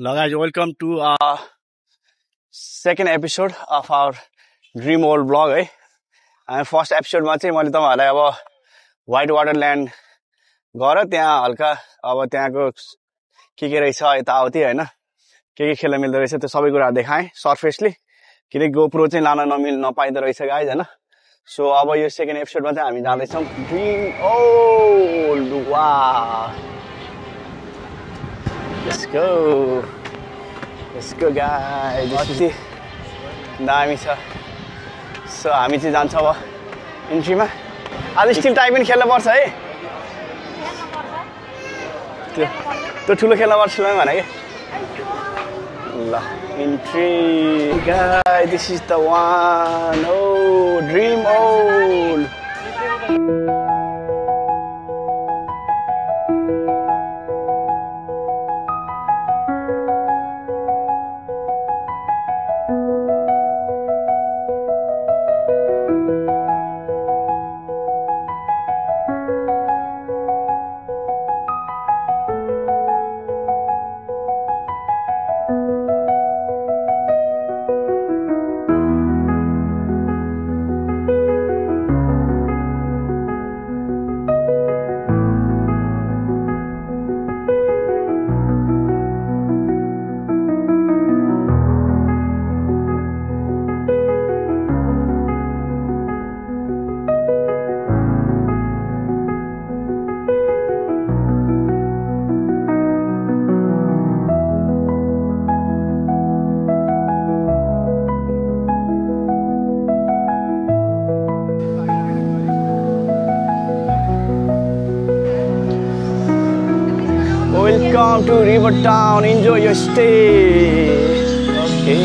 Hello guys, welcome to second episode of our Dream World vlog है. हामी first एपिसोडमा चाहिँ मैले तपाईहरुलाई अब व्हाइट वाटर ल्यान्ड गएर त्यहाँ हल्का अब त्यहाँको के रहेछ यताउति हैन के खेल्न मिल्दो रहेछ त्यो सबै कुरा देखाएँ सरफेसली किन गोप्रो चाहिँ लान नपाइदो रहेछ गाइज हैन. सो अब यो सेकेन्ड एपिसोडमा चाहिँ हामी जाँदै छौं ड्रीम ओल्ड वाह. Let's go. Let's go guys. This is दामी छ. सो हामी चाहिँ जान्छ अब इन्ट्रीमा. आज स्टिल टाइम पनि खेल्न पर्छ है. त्यो ठुलो खेल्न पर्छ भने के. ल entry guys, this is the one. Oh, dream old. Welcome to River Town. Enjoy your stay. Okay.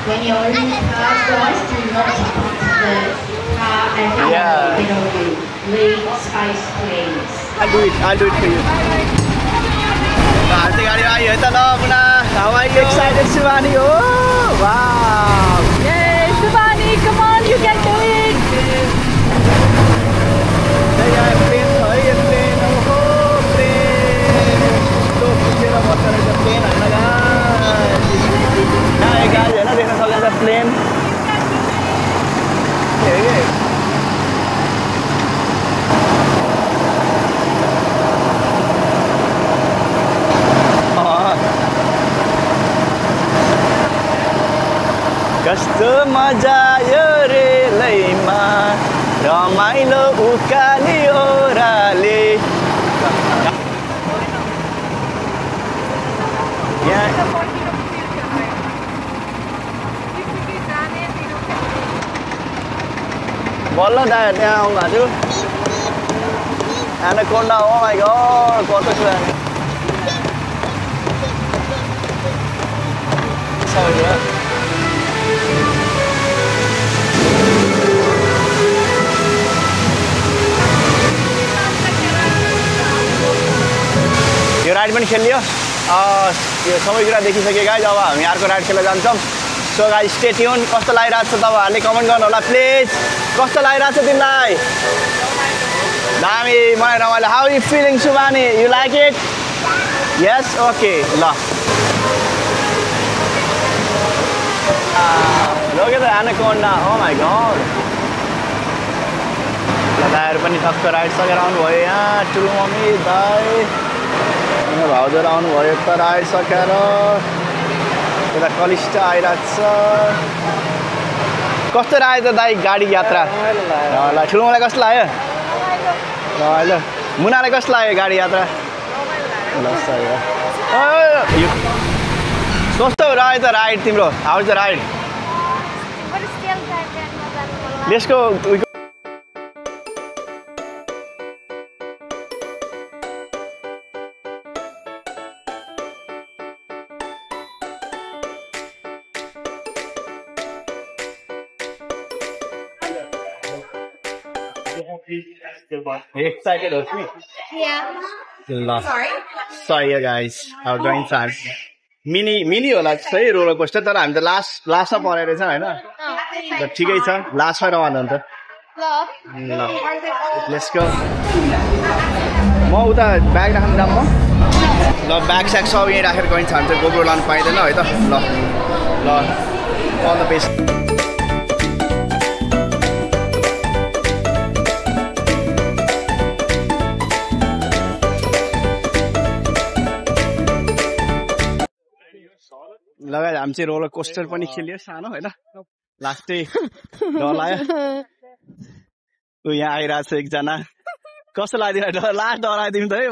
When you're in the car, guys, do not jump into the car and leave space, please. I'll do it for you. Gaadi aayi hai ta la apna. How are you excited, Shivani? Oh, wow. Yay, Shivani, come on, you can do it. Plane. कस्तो मजा यो रेलैमा रमाइलो उकाली ओराले. बल्ल त्यहाँ आउनु भएको थियो एनाकोन्डा. ओ माई गॉड कस्तो छ यो राइड पनि खेलियो. यो सबै कुरा देखिसके गाइज. अब हामी अर्को राइड खेल्न जान्छौँ. So guys stay tune. कस्तो लागिरहेको छ तपाईहरुले कमेन्ट गर्नु होला प्लिज. कस्तो लागिरहेको छ तिमीलाई? दामी मलाई रमाइलो. How you feeling Subani? You like it? Yes okay ल. लोगे त एनाकोन्डा. Oh my God. दाइहरु पनि टक्क राइड सकेर आउनुभयो. यहाँ ठुलो मम्मी दाइ भाउजूहरू आउनुभयो त राइड सकेर. यता कलिस्ट आइरहेको छ. कस्तो लाग्यो त दाइ गाडी यात्रा? ल ठुलो मलाई कस्तो लाग्यो? रमाइलो. मुनालाई कस्तो लाग्यो गाडी यात्रा? ल सही हो. कस्तो रह्यो त राइड तिम्रो? How is the ride? Let's go. Excited with me? Yeah. Sorry guys, our going time. Mini होला सही रोलर कोस्टर तर हामी त लास्टमा परेर रहेछ हैन त ठिकै छ लास्टमा रमाउनु अन्त ल लेट्स गो म उता ब्याग राख्न जाम म ल ब्याग स्याग सब यही राखेर गइन्छ हामी त गोब्रो लानु पाइदैन है त ल ल अल द बेस्ट लगाएर हामी चाहिँ रोलर कोस्टर पनि खेल्यो सानो हैन लास्टै डर लाग्यो ऊ यहाँ आइरहेको छ एकजना कस्तो लाग्यो लास्ट डर आइदिनु त है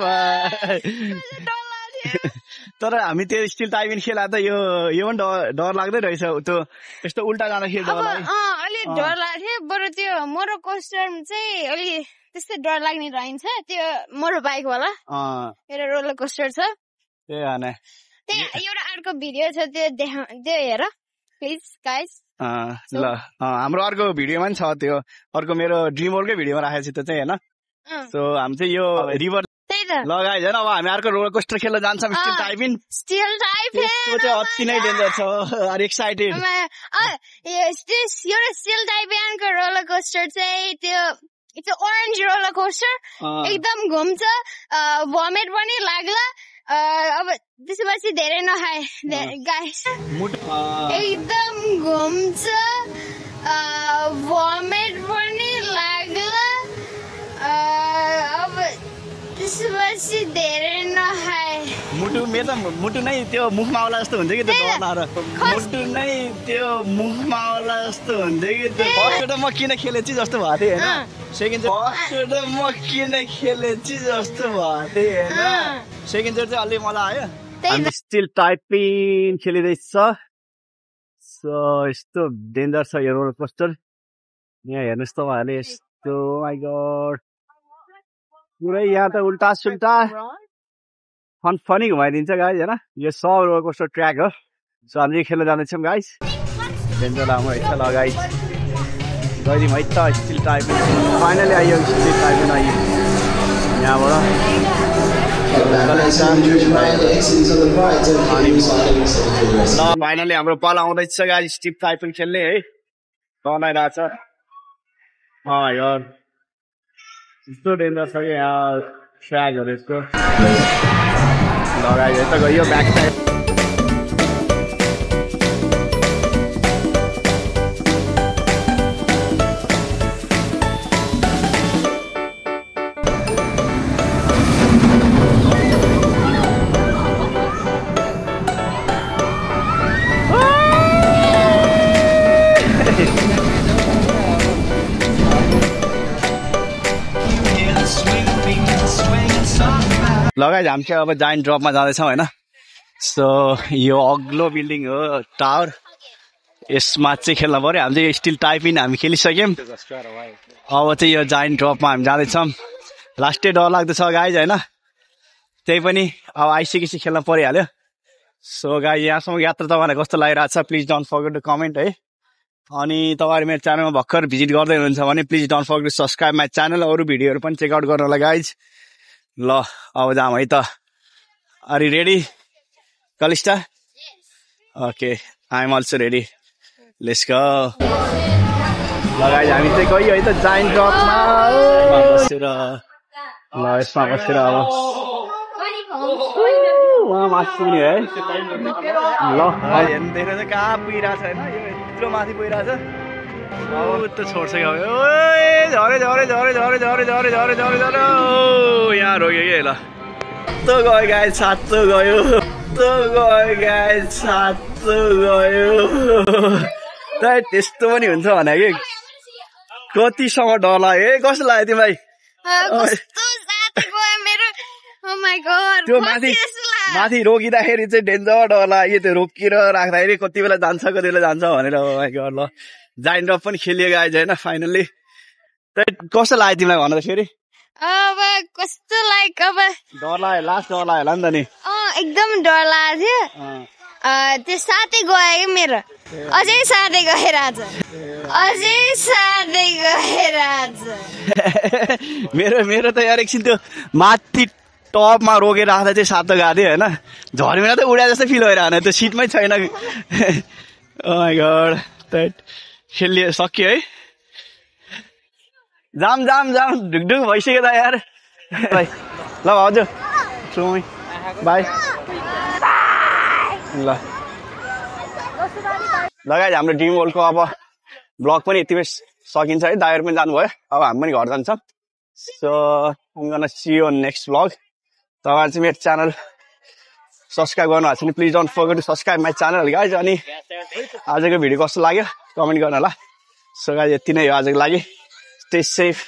तर हामी त्यो स्टिल टाइपिन खेला त यो पनि डर लाग्दै रहेछ त्यो यस्तो उल्टा जाँदाखेरि डर लाग्यो अलि डर लाग्थ्यो बरु त्यो मोरो कोस्टर चाहिँ अलि त्यस्तै डर लाग्ने रहन्छ त्यो मोरो बाइक वाला एउटा रोलर कोस्टर छ त्यही हो नि त्यहाँ एउटा अर्को भिडियो छ त्यो हेर प्लिज गाइस ल हाम्रो अर्को भिडियोमा पनि छ त्यो अर्को मेरो ड्रिम वर्ल्डकै भिडियोमा राखेको छु त्यो चाहिँ हैन सो हामी चाहिँ यो रिभर लगाइ हैन अब हामी अर्को रोलर कोस्टर खेल्न जान्छौँ स्टिल टाइपिन त्यो चाहिँ अति नै डेन्जर छ आर एक्साइटेड एउटा स्टिल टाइपिनको रोलर कोस्टर चाहिँ त्यो इट्स ओरेन्ज रोलर कोस्टर एकदम घुम्छ भमिट पनि लाग्ला अब त्यसपछि धेरै नखाए गाइस एकदम घुम्छ भमिट पनि लाग्ला अब त्यसपछि धेरै नखाए मुटु नै त्यो मुखमा आउला जस्तो हुन्छ कि त्यो डर लागेर मुटु नै त्यो मुखमा आउला जस्तो हुन्छ कि त्यो फर्स्ट म किन खेलेछु जस्तो भएको थियो हैन सेकेन्ड फर्स्ट म किन खेलेछु जस्तो भएको थियो हैन सेकेन्ड चाहिँ अलि मजा आयो हामी स्टिल टाइपिङ खेलिरहेछ सो यस्तो डेन्जर छ यो रोलर कोस्टर यहाँ हेर्नुहोस् तपाईँहरूले यस्तो माइ गॉड पुरै यहाँ त उल्टा सुल्टा फनी घुमाइदिन्छ गाइज हैन यो सब रोलर कोस्टर ट्र्याक हो सो हामी खेल्न जाँदैछौँ गाइज डेन्जर लामो है ल गाइज गइदिउँ है त स्टिल टाइपिङ फाइनली आइयो स्टिल टाइपिङ आइयो यहाँबाट फाइनली हाम्रो पाला आउँदैछ गाइज स्टिल टाइपिङ खेल्ने है तनाइरहेछ यार यस्तो डेन्जर छ कि यहाँ ट्र्याकहरू यस्तो लगाइ त गयो ब्याक साइड लगाइ हामी चाहिँ अब जाइन्ट ड्रपमा जाँदैछौँ होइन सो यो अग्लो बिल्डिङ हो टावर यसमा चाहिँ खेल्न पऱ्यो हामी चाहिँ स्टिल टाइपिङ हामी खेलिसक्यौँ अब चाहिँ यो जाइन्ट ड्रपमा हामी जाँदैछौँ लास्टै डर लाग्दैछ गाइज होइन त्यही पनि अब आइसकेपछि खेल्न परिहाल्यो सो गाइज यहाँसम्म यात्रा तपाईँलाई कस्तो लागिरहेको छ please don't forget to comment है अनि तपाईँहरू मेरो च्यानलमा भर्खर भिजिट गर्दै हुनुहुन्छ भने please don't forget to subscribe my channel अरू भिडियोहरू पनि चेकआउट गर्नलाई गाइज ल अब जाऊँ है त are you ready Calista okay I am also ready let's go ल गाइज हामी चाहिँ गयो है त जाइन्ट ड्रपमा बसेर ल यसमा बसेर अब उहाँ माथि पुग्ने है ल हेर्नु देखेर चाहिँ कहाँ पुगिरहेको छ होइन यो यत्रो माथि पुगिरहेको छ अब त छोड्छ कि अब झरे झरे झरे झरे झरे झरे झरे झरे झरे यहाँ रोक्यो कि ल तो गयो गाइस सातो गयो तो गयो गाइस सातो गयो त्यस्तो पनि हुन्छ भने कि कतिसम्म डर लाग्यो कस्तो लाग्यो तिमीलाई त्यो माथि रोकिँदाखेरि चाहिँ डेन्जर डर लाग्यो त्यो रोकिएर राख्दाखेरि कति बेला जान्छ कति बेला जान्छ भनेर ल जाइन्ट ड्रप पनि खेलियो गाइज होइन फाइनल्ली कस्तो लाग्यो तिमीलाई भन त फेरि अब कस्तो लाइक अब डर लाग्यो लास्ट डर लाग्यो होला नि त नि एकदम डर लाग्यो थियो त्यो साथै गयो कि मेरो अझै साथै गएर आज मेरो त यार एकछिन त्यो माथि टपमा रोकेर राख्दा चाहिँ सातो गएको थियो होइन झर्मेर त उडा जस्तो फिल भइरहेन त्यो सिटमै छैन ओ माई गॉड खेल्यो सक्यो है जाम ढुकढुक भइसक्यो त यार ल हजुर सुमै बाई ल लगाइ हाम्रो ड्रिम वर्ल्डको अब ब्लग पनि यति बेस सकिन्छ है दाइहरू पनि जानुभयो अब हामी पनि घर जान्छौँ so I'm gonna see you on next vlog तपाईँहरू चाहिँ मेरो च्यानल सब्सक्राइब गर्नु भएको छ भने please don't forget to subscribe my channel guys अनि आजको भिडियो कस्तो लाग्यो कमेन्ट गर्नु होला सो गाइज यति नै हो आजको लागि स्टे सेफ